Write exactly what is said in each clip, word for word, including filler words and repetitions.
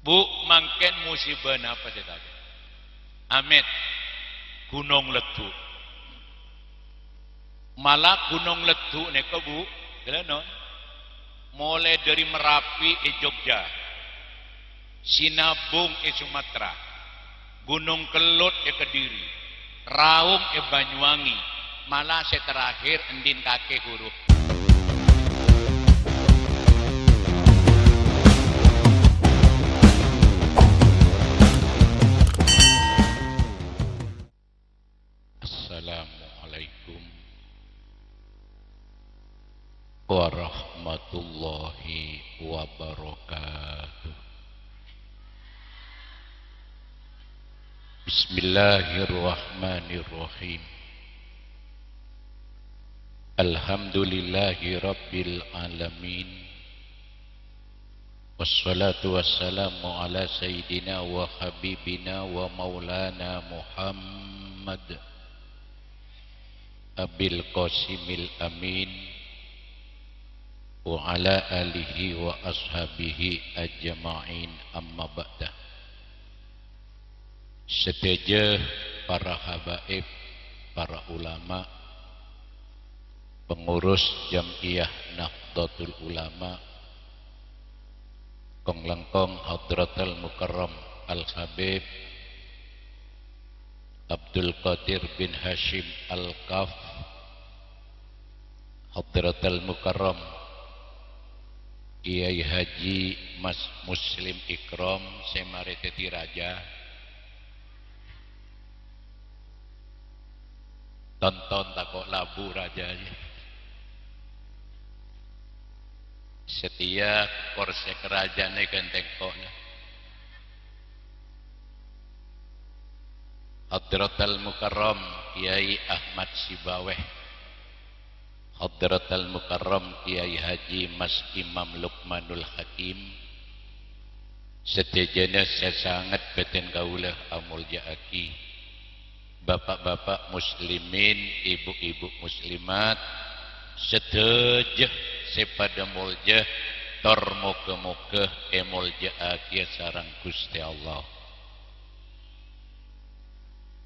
Bu, mangkèn musibâ napa sè tadâ'? Amèt, Gunong Leddu'. Mala Gunong Leddu' nèka, Bu, ghellâ' non. Molaè dâri Merapi è Jogja, Sinabung è Sumatera, Gunong Kellut è Kediri, Raung è Banyuwangi, mala sè terakhir ènḍin kakè ghuru. Assalamualaikum warahmatullahi wabarakatuh. Bismillahirrahmanirrahim. Alhamdulillahi rabbil alamin. Wassalatu wassalamu ala sayyidina wa habibina wa maulana Muhammad Abil Qasimil Amin wa ala alihi wa ashabihi ajma'in, amma ba'da. Sadhâjâ para habaib, para ulama, pengurus Jam'iyah Nahdlatul Ulama, kong-langkong Hadratal Mukarram Al-Habib Abdul Qadir bin Hashim Al-Kaf, Hadratal Mukarram Kyai Haji Mas Muslim Ikram sè marè dhâddhi rajâ. Tonton tako' labu rajâ, yâ. Satèya korsè karajâ'ân èghântèng ko', yâ. Hadratal Mukarram Kyai Ahmad Sibaweh, Hadratal Mukarram Kyai Haji Mas Imam Lukmanul Hakim, sadhâjâna sè sanget bhâdhân kaulâ amolja'aghi, bapa'-bapa' muslimin, ibu-ibu muslimat, sadhâjâ sè padâ molja, tor moghâ-moghâ èmolja'aghiyâ sareng Ghustè Allah.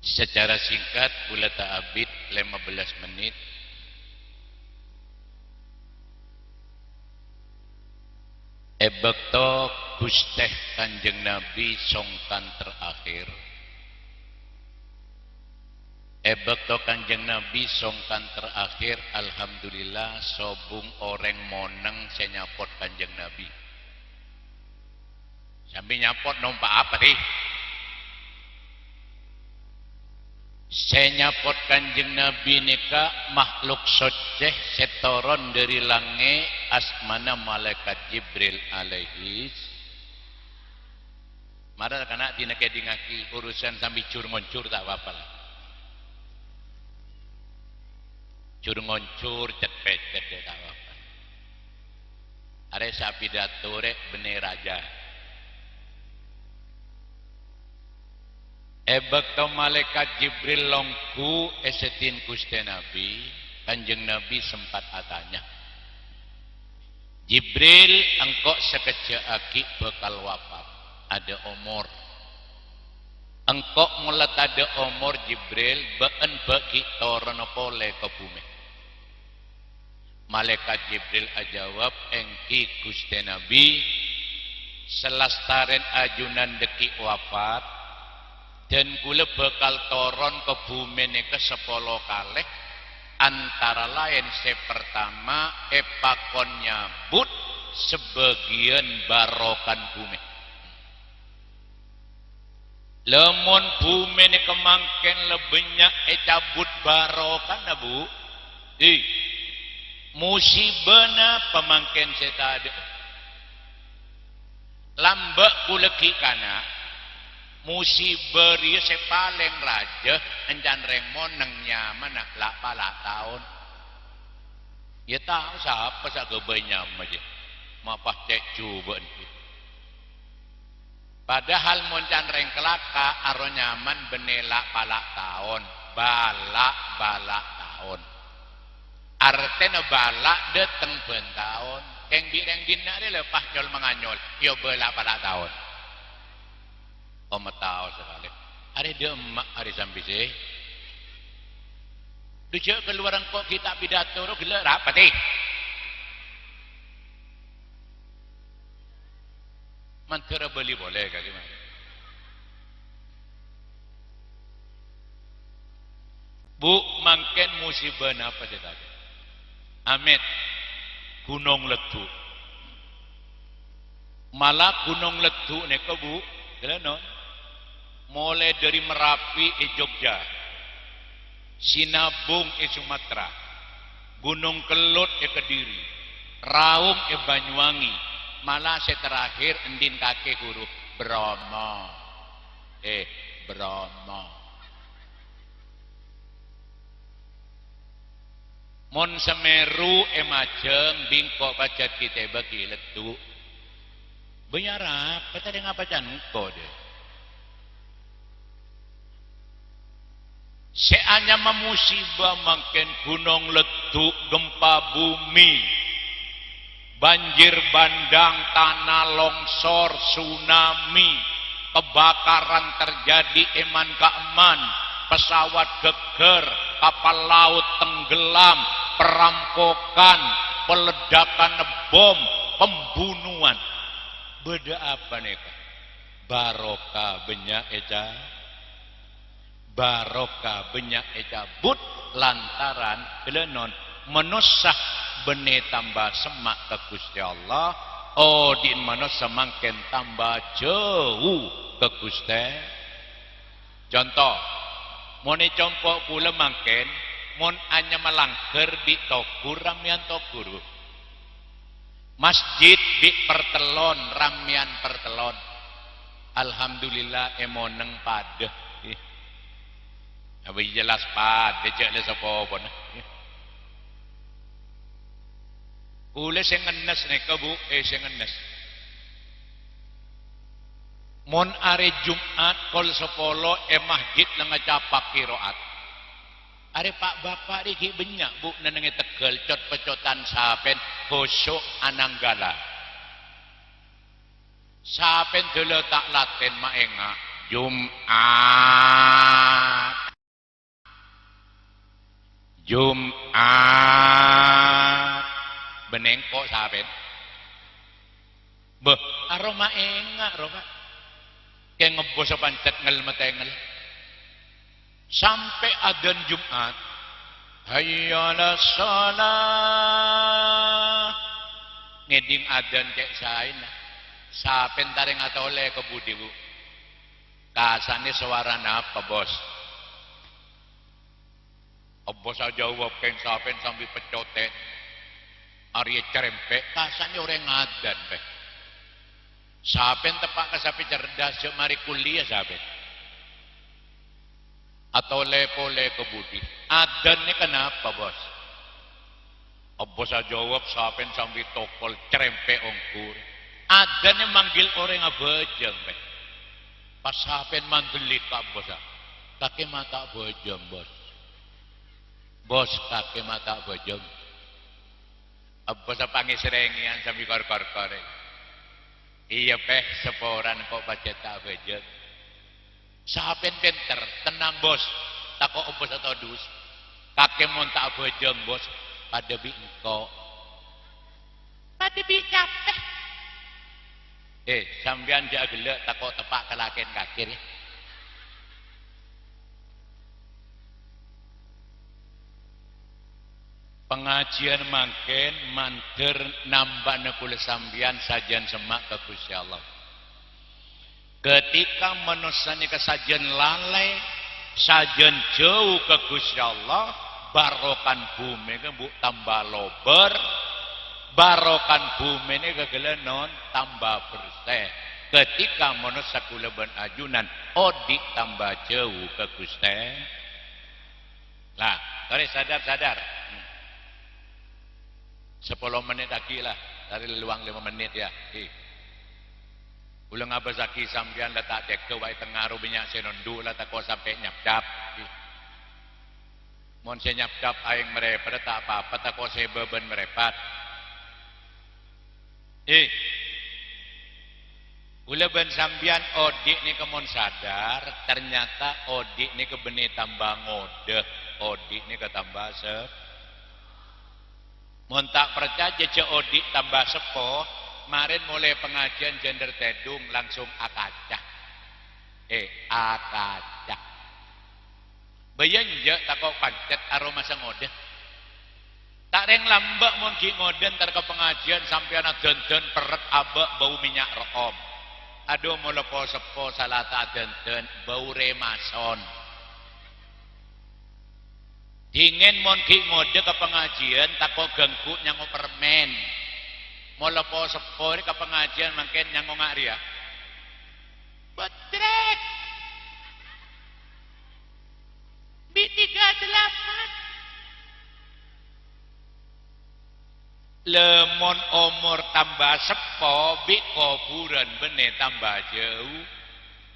Secara singkat, kaulâ ta' abit lima belas menit. È bâkto Ghustè Kanjeng Nabi songkan terakhir, è bâkto Kanjeng Nabi songkan terakhir, alhamdulillah, sobung orèng monèng sè nyapot Kanjeng Nabi. Sambi nyapot nompa' apa, Ri? Sè nyapot Kanjeng Nabi nèka makhluk soccè sè toron dâri langngè', asmana Malaikat Jibril alaihis. Mara kana' dina kèdingngaghi urusan sambi jur-ngonjur ta' apa-apa, la. Jur-ngonjur, cet-pècet, ya, ta' apa-apa. Arè sè apidato rè' bânnè rajâ. È bâkto Malaikat Jibril longghu è sèddhina Ghustè Nabi, Kanjeng Nabi sempat atanya, "Jibril, engko' sakejjhâ' aghi' bhâkal wafat, adâ' omor. Engko' mola tadâ' omor, Jibril, bâ'ân bâ' ghi' toronna polè ka bhumè." Malaikat Jibril ajâwâb, "Èngghi, Ghustè Nabi, salastarèn ajunan dhâggi' wafat, dhân kaulâ bhâkal toron ka bhumè nèka sapolo kalè, antara laèn sè partama èpakon nyabut sabâgiyân barokana bhumè." Lamon bhumè nèka mangkèn la bânnya' ècabut barokana, Bu. Hi, musibâ napa mangkèn sè tadâ'? Lambâ' kaulâ ghi' kana', musibâ rèya sè palèng rajâ èncan rèng monèng nyamana la'-pala' taon. Ya tao sapa sè aghâbây nyama jâ, ma' pas cè' jhubâ'ân ghi. Padahal mon can rèng kalaka, aro nyaman bânnè la'-pala' taon, bâla'-bâla' taon. Artèna bâla' dâteng bân taon. Kèng bi' rèng dinna' rè la pas nyol-manganyol, ya bâla'-pala' taon. Mataos sakalè. Arè dâ' emma' arè sambi sè. Dhu jhâ' kalowar engko' ghi' ta' pidato ro ghellâ' rapatè. Mandhâr abâli polè ka gimana? Bu, mangkèn musibâ napa sè tajâ'? Amèt, Gunong Leddhu'. Mala Gunong Leddhu' nèka, Bu, jalanon. Molaè dhâri Merapi è Jogja, Sinabung è Sumatera, Gunong Kellut è Kediri, Raung è Banyuwangi, mala sè terakhir èndhin kakè ghuru, Bromo. Eh, Bromo. Mon Semeru è majâng, bi' engko' pajhât ghi' tèbâ ghi' leddhu'. Bâ arapa tadhâ' ngapa can engko', dâ'? Sè anyama musibâ mangkèn gunong leddhu', gempa bumi. Banjir bandang, tana longsor, tsunami, kebakaran terjadi è man-ka'emman, pesawat geggher, kapal laut tenggelam, perampokan, peledakan bom, pembunuhan. Bâdâ apa nèka? Barokah bânnya' èca-, Barokah bânnya' ècabut lantaran, ghâlânon, manossa bânnè tamba semma' ka Ghustè Allah, odi'na manossa mangkèn tamba jhâu ka Ghustè. Conto, mon è compo' kaulâ mangkèn, mon anyama langghâr bi' toghur, rammèyan toghur, Bu. Masjid bi' partellon, rammèyan partellon. Alhamdulillah, è monèng padâ. Ih. Apa jelas padâ, jhâ' la sapopona. Kaulâ sè ngennes nèka, Bu, eh, sè ngennes. Mon arè Jum'at kol sapolo è masjid la ngacapaghi ro'at. Arè pa'-bapa' rè ghi' bânnya', Bu, nennengngè tegghâl cot-pecotan sapèn, khusu' ananggala. Sapèn dâlâ ta' latèn maènga', Jum'at. Jum'at. Bânnè engko' sapèn. Bâh, aroma enga', ro, Ka'. Kèng ebbhus pancet ngel-matèngel. Sampè' adzan Jum'at. "Hayya 'alas shalah." Ngèdhing adzan cè' saèna. Sapèn tarèng atolè ka budi, Bu? Kasanè sowarana apa, Bos? Ebbhus ajâwâb, kèng sapèn sambi peccotèn. Arèya cerrèmpè', kasanè orèng adzan, bâh. Sapèn teppa' ka sapè cerdas, jhâ' marè kuliah sapèn. Atolè polè ka budi. Adzan nèka napa, Bos? Ebbhus ajâwâb, sapèn sambi tokol cerrèmpè' ongghur. Adzan nè manggil orèng abhâjâng, bâh. Pas sapèn mandellit ka ebbhussa. "Kakè ma' ta' abhâjâng, Bos." "Bos, kakè ma' ta' abhâjâng." Ebbhussa pangèsrèngèyan sambi kor-kor-korè. "Iyâ, Pè, saporana ko' pajhât ta' abhâjâng." Sapèn pènter, "Tennang, Bos. Tako' ebbhussa todus. Kakè mon ta' abhâjâng, Bos, padâ bi' engko'." "Padâ bi' capè?" "Eh, sampèyan jhâ' aghellâ', tako' teppa' ka lakèn kakè, rè." Pangajiyân mangkèn mandhâr nambâna kaulâ sampèyan sajân semma' ka Ghustè Allah. Ketika manossa nèka sajân lalè, sajân jhâu ka Ghustè Allah, barokan bhumè nèka, Bu, tamba lobâr, barokan bhumè nèka ghellâ' non tamba bersè. Ketika manossa kaulâ bân ajunan odi' tamba jhâu ka Ghustè. Lah, torè sadar-sadar. Hmm. Sapolo mennit aghi' lah, torè luwang lèma mennit, yâ. Hi. Kaulâ ngabâssaghi sampèyan la ta' tegghâ, wa' è tengnga ro bânnya' sè nondhu' la tako' sampè' nyapcap. Hi. Mon sè nyapcap aèng marèpat ta' pa-apa, tako' sè bâbân marèpat. Hi. Kaulâ bân sampèyan odi' nèka mon sadar, ternyata odi' nèka bânnè tamba ngodâ, odi' nèka tamba sep-, Mon ta' parcajâ jhâ' odi' tamba seppo, marèn molaè pangajiyân jhândhâr tèdung langsung akaca. Eh, akaca. Bâjâ enjâ' tako' pancet aromasa ngodâ. Ta' rèng lambâ' mon ghi' ngodâ entar ka pangajiyân sampèyan adhândhân perrek abâ' bâu mènnya' ro'om. Adhu, mola po-seppo sala ta' adhândhân, bâu rèmason. Dhingèn mon ghi' ngodâ ka pangajiyân, tako' ghânggu nyango permèn. Mola po-seppo rè ka pangajiyân mangkèn nyango nga' rèya. Bodrek! Bi' tiga delapan. Lamon omor tamba seppo, bi' koburân bânnè tamba jâu,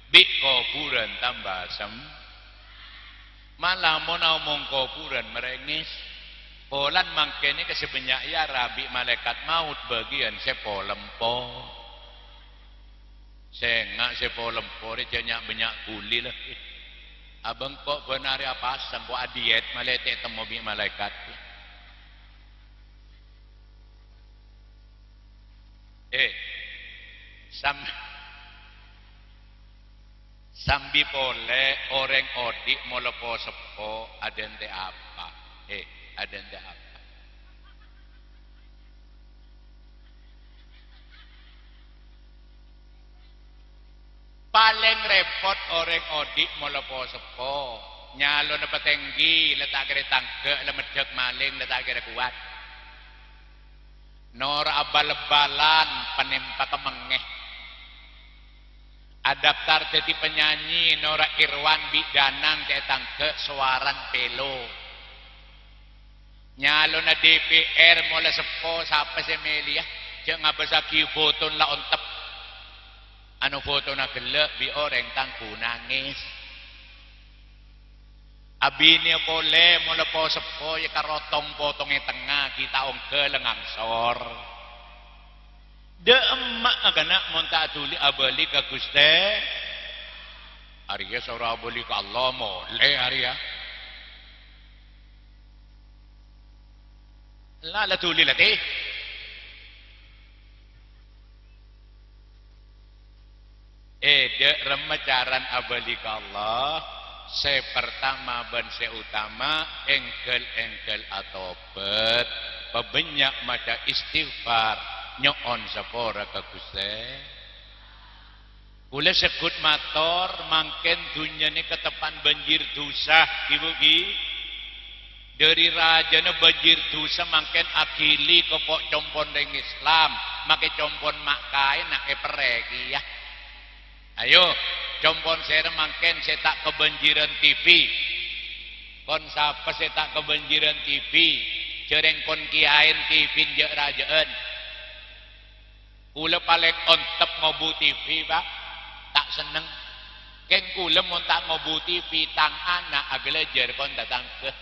bi' koburân tamba sem-, Mala mon aomong koburân marèngès, polana mangkèn nèka sè bânnya' èyara bi' malaèkat maot bâgiyân sè polempo. Sènga' sè polempo rè jhâ' nya'-bânnya' ghuli la. Abângko' bân arè apasa engko' adièt malè ta' ètemmo bi' malaèkat. Eh, sam-, sambi polè orèng odi' mola po-seppo adhânte' apa? Eh, adhânte' apa? Palèng rèpot orèng odi' mola po-seppo. Nyalona patèngghi, la ta' kèra tangghâ', la meddhâk malèng, la ta' kèra kowat. Nora abal-balan, panèmpa kemmengngè. Adaptar dhâddhi penyanyi, nora Irwan bi' Danang cè' tangghâ', sowarana pèlo. Nyalona D P R mola seppo, sapa sè mèlèya? Jhâ' ngabâssaghi fotona la ontep. Ano fotona ghellâ' bi' orèng tang gu nangès. Abinèya polè mola po-seppo ya karo tong-potong è tengnga, ghi' ta' ongghâ la ngangsor. Dâ' emma' aghâna mon ta' dhuli abâli ka Ghustè. Arèya soro abâli ka Allah molè arèya. La, la dhuli la, tè. Eh, dâ' remma carana abâli ka Allah? Sè partama bân sè utama, èngghâl-èngghâl atobhât, pabânnya' maca istighfar, nyo'on sapora ka Ghustè. Kaulâ segghut mator, mangkèn dhunnya nèka teppa'na bânjir dhusa, ghi, Bu, ghi. Dâri rajâna bânjir dhusa mangkèn aghili ka po'-compon rèng Islam, makè compon ma' kaèna èperrè kèya. Ayo, compon sèra mangkèn sè ta' kabânjirân T V? Kon sapa sè ta' kabânjirân T V? Jhârèng kon kèyaèna T V jhâ'-rajâ'ân. Kaulâ palèng ontep ngobu T V, Pa'. Ta' senneng. Kèng kaulâ mon ta' ngobu T V, tang ana' aghâlâjâr kon tatangghâ.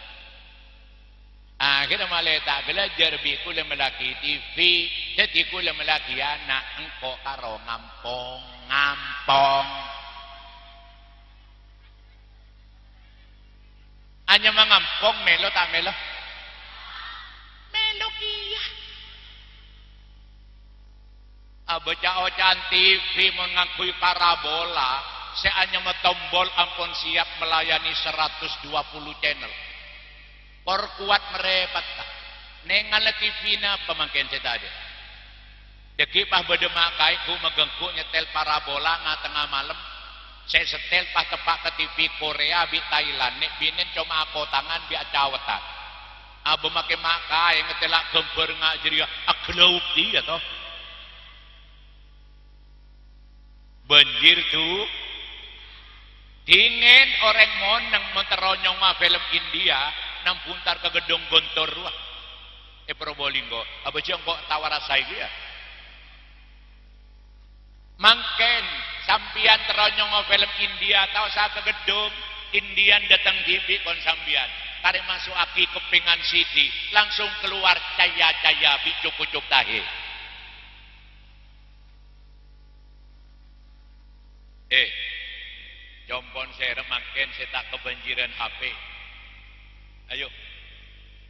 Akhèrra malè ta' ghâlâjâr bi' kaulâ mellèaghi T V, dhâddhi kaulâ mellèaghi ana' engko' karo ngampong, ngampong. Anyama ngampong mèlo ta' mèlo? Mèlo kèya. Abâca oca'an T V mon ngangghuy parabola, sè anyama tombol ampon siap melayani seratus dua puluh channel. Por kowat marèpetta. Nèngala T V napa mangkèn sè tadâ'? Dhâggi' pas bâdâ ma' kaè ghu-maghângghu nyètèl parabola nga-, tengnga malem. Sè sètèl pas teppa' ka T V Korea bi' Thailand, nè'-binèn coma akotangan bi' acawettan. Abâ makè ma' kaè ngatèla' ghâmbhâr nga' jârèya aghâlâuk kèya, to. Bânjir du-, dhingèn orèng monèng mon terro nyongnga film India, nambhuntar ka Ghedhung Guntur rowa è Probolinggo. Abâ jhâ' engko' tao arassa kèya. Mangkèn, sampèyan terro nyongnga film India, tao sa ka Ghedhung, Indian dâteng dhibi' kon sampèyan. Karè maso'aghi keppèngan C D, langsung kalowar caya-caya bi' cukup-cukup tahè. mangkèn sè ta' kabânjirân H P. Ayo.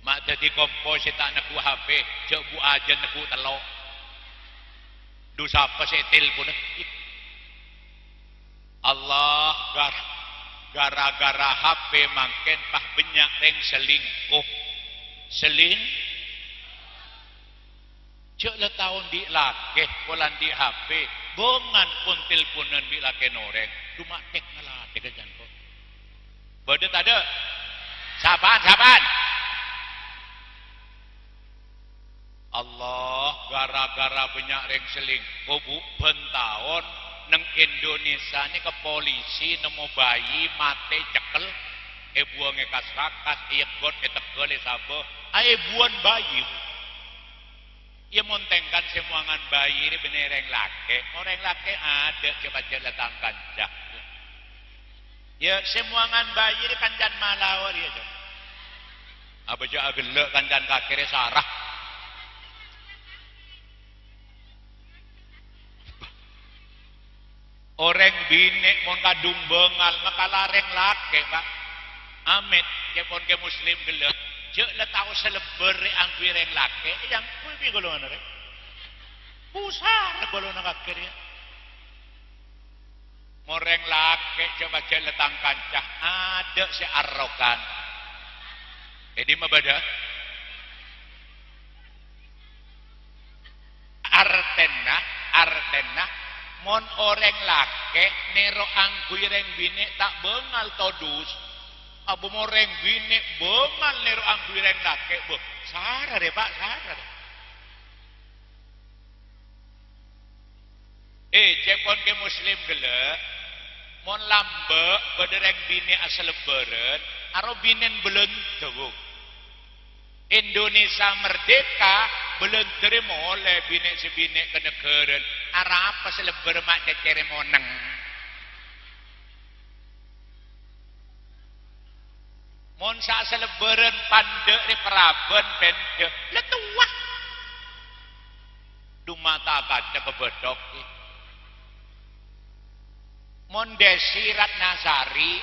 Ma' dhâddhi kompo sè ta' neggu' H P, jhâ' bu-, ajân neggu' tello'. Dhu sapa sè ètelponna? Allah, gar-, gara-gara H P mangkèn pas bânnya' rèng selingkuh. Seling-, jhâ' la tao andi' lakè, polana andi' H P, bângal pon telponan bi' lakèna orèng, dhu ma' tèk ngalatè ka jhângko'. Bâdâ tadâ'? Sapa'an, sapa'an? Allah, gara-gara bânnya' rèng selingkuh, Bu, bân taon neng Indonesia nèka polisi nemmo bayi matè cèkkel, èbuwâng è kas-rakas, èyeggot, èteggâl, èsabâ, a, èbuwân bayi, Bu. Iyâ, mon tèngkan sè mowangan bayi rè bânnè rèng lakè'. Mon rèng lakè' adâ' jhâ' pajhât la tang kanca. Iyâ, sè mowangan bayi rè kancana malawar, iyâ, jhâ'. Abâ jhâ' aghellâ' kancana kakè rè sara. Orèng binè' mon kadhung bângal, makala rèng lakè', Pak. Amèt, ca'èpon Kè Muslim ghellâ'. Jhâ' la tao salebbhâr rè angghuy rèng lakè', èangghuy bi' golonganna rè. Pusar golonganna kakè rèya. Mon rèng lakè' jhâ' pajhât la tang kanca, adâ' sè arokan. È dimma bâdâ? Artèna, artèna, mon orèng lakè' nèro angghuy rèng binè' ta' bângal todus. Abâ mon rèng binè' bângal nèro angghuy rèng lakè', bâ, sara rè, Pak, sara rè. Eh, ca'èpon Kè Muslim ghellâ', mon lambâ' bâdâ rèng binè' asalebbhârân, aro binèn bâlândhâ, Bu. Indonesia merdeka, bâlândhâ rè molè binè' sè binè' ka naghârâna, arapa salebbhâr ma' cècèrè monèng. Mon sa-, salebbhârân pandâ' rè parabân pèndhâ, la towa. Dhu mata kaca kabâthok, è. Mon Desi Ratnasari,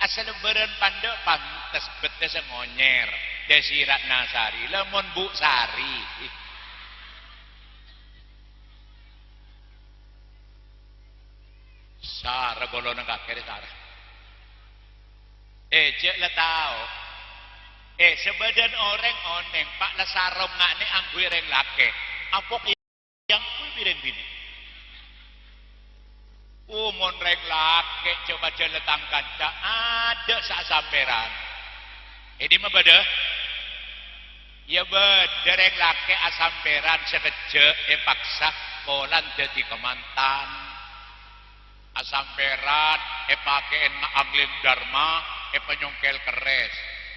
asalebbhârân pandâ' pantes bettessa ngonyèr. Desi Ratnasari, la mon Bu Sari. Sara golonganna kakè rè sara. Eh, jhâ' la tao. Eh, sabâdhân orèng onèng, Pak, la sarong nga' nè' angghuy rèng lakè'. Apok èangghuy bi' rèng binè'. Oh, mon rèng lakè' jhâ' pajhât la tang kanca, adâ' sa-, sampèran. È dimma bâdâ? Iyâ bâdâ rèng lakè' asampèran sakejjhâ' èpaksa polana dhâddhi kamantan. Asampèran èpakè'è nga-, angling dharma, èpanyongkèl kerrès.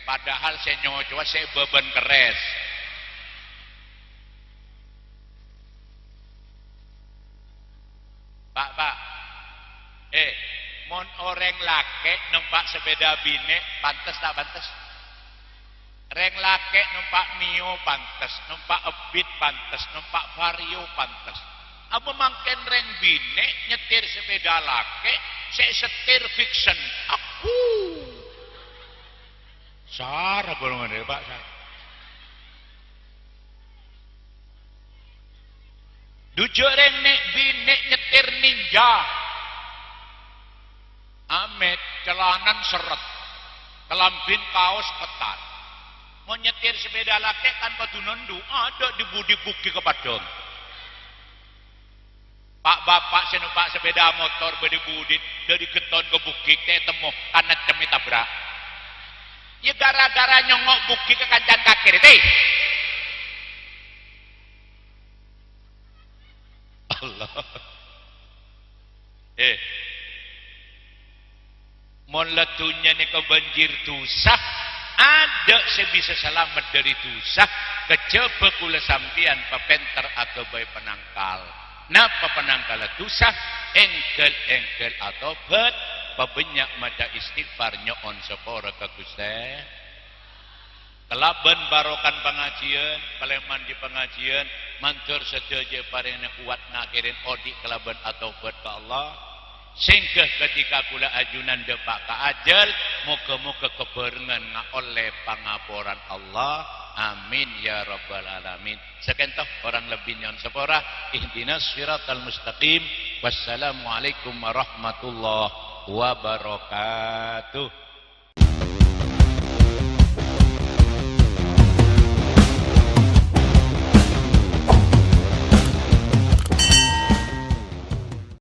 Padahal sè nyocowa sè bâbân kerrès. Pak, Pak. Eh, mon orèng lakè' nompa' sepèda binè', pantes ta' pantes? Rèng lakè' nompa' Mio pantes, nompa' Ebit pantes, nompa' Vario pantes. Apa mangkèn rèng binè' nyettir sepèda lakè', sè settir Vixion? Aku. Sara golonganna, Pak, sara. Dhu jhâ' rèng nè'-binè' nyettir Ninja. Amèt, calana serret. Kalambhina kaos ketat. Mon nyettir sepèda lakè' kan kodhu nondhu, adâ' dhi-budhi bhugi ka Padang. Pa'-bapa' sè nompa' sepèda motor bâdâ budhi, dâri Ghetton ka Bugik, ta' ètemmo, kan naccem ètabrak. Iyâ, gara-gara nyongngo' Bugik ka kancana kakè rè, tè. Allah. Eh. Mon la dhunnya nèka banjir dhusa, adâ' sè bisa salamet dâri dhusa, kajhâbhâ kaulâ sampèyan papènter aghâbây panangkal. Napa panangkalla dhusa? Èngghâl-èngghâl atobhât, pabânnya' maca istighfar nyo'on sapora ka Ghustè. Kalabân barokana pangajiyân, palèman dhi pangajiyân, mandhâr sadhâjâ èparèngana kowat ngakhèrè odi' kalabân atobhât ka Allah. Sèngghâ ketika kaulâ ajunan dâpa' ka ajhâl, moghâ-moghâ kabhârengan ngaollè pangaporan Allah. Amin ya rabbal alamin. Saka'dinto, korang lebbi nyo'on sapora. Ihdinas siratal mustaqim. Wassalamualaikum warahmatullahi wabarakatuh.